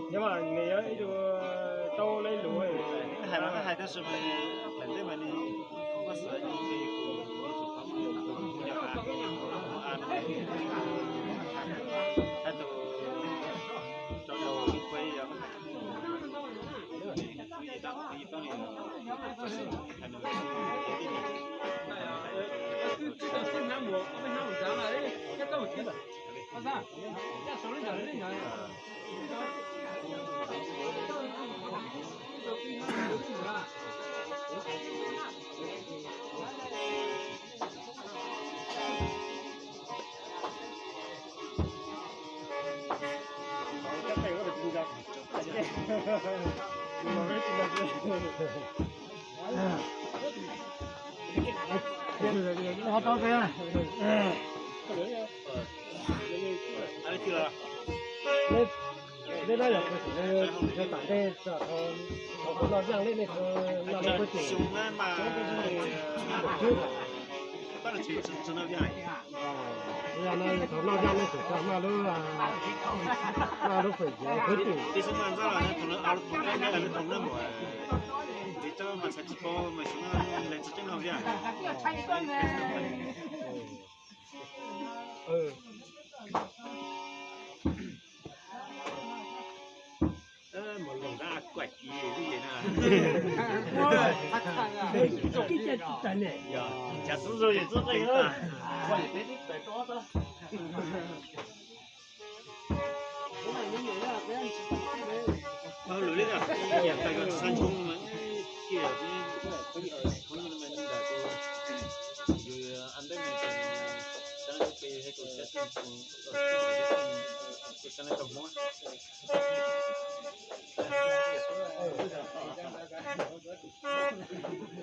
Nyob mas nws yog ib tug tau lej lus. Hais los hais tab sis mas ntawm ntej mas nws muaj xwm li kuv tus qhov muag tus muag yog a, a no hais tus rau rau ib kueb yog Ho tau peb, peb no yog yog tam ntej thaum no yaj lej nej noj lub puab tim, yog no thaum noj yaj nej tseem noj lub, noj lub fawm yov puab tim.